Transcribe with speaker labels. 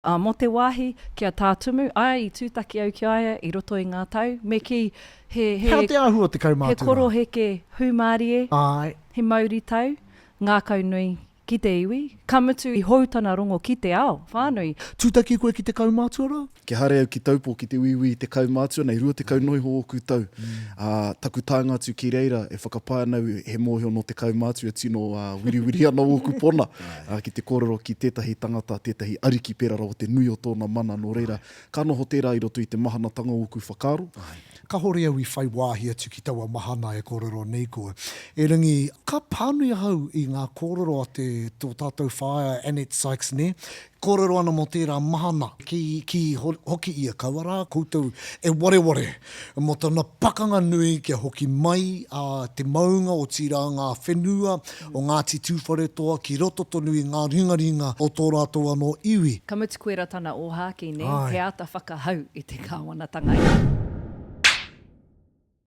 Speaker 1: Ā, mō te wāhi ki a Tā Tumu, āe i tūtaki au ki a ia i roto i ngā tau, me kī, he, he,
Speaker 2: He aha te āhua o te
Speaker 1: he
Speaker 2: kaumātua rā?
Speaker 1: koroheke hūmārie,
Speaker 2: Āe.
Speaker 1: he mauritau, ngākaunui ki te iwi, ka mutu i hou tana rongo ki te ao whānui.
Speaker 2: Tūtaki koe ki te kaumātua rā?
Speaker 3: Kia haere au ki Taupo ki te uiui i te kaumātua nei, 20 noa iho ōku tau. Ā, taku taenga atu ki reira, e whakapae ana au he mōhio nō te kaumātua tino wiriwiri ana ōku pona, ā, ki te kōrero ki tētahi tangata, tētahi ariki pērā rawa te nui o tōna mana, nō reira, ka noho tērā i roto i te mahanatanga o ōku whakaaro.
Speaker 2: Kahore au i whai wāhi atu ki taua mahana e kōrero nei koe. Erangi, ka pānui ahau i ngā kōrero a te, tō tātou whaea Annette Sykes nē, Kōrero ana mō tērā mahana, ki, kī hoki ia, kaua rā koutou e wareware mō tana pakanga nui kia hoki mai a te maunga, otirā ngā whenua o Ngāti Tūwharetoa ki roto tonu i ngā ringaringa o tō rātou anō iwi.
Speaker 1: Ka mutu koira tana ōhākī, nē,
Speaker 2: Āe.
Speaker 1: he āta whakahau i te kāwanatanga.